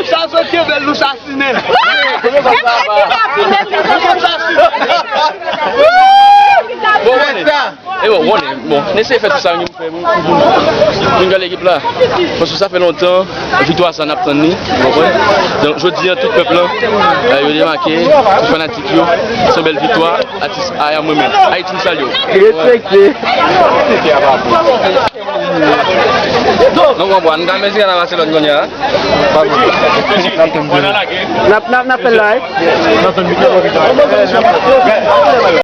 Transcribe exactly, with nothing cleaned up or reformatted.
Ekip sa sot kenbe l, nou sasinen. Bon, konnen. E bon, konnen. Bon, n eseye fè tout sa nou gen pou fè pou, pou, pou, pou nou gade ekip la. Paske sa fè lontan, viktwa sa n ap tann li, ou konprann? Donk, jodi a, tout pèp lan, eh, yo demake, tout fanatik yo, se yon bèl viktwa, atis, a, mwen menm. Ayiti, m salye w. Respekte. Non, bon, bon, nou ka mezi a nan Barcelone kounye a. N ap, n ap, n ap fè live.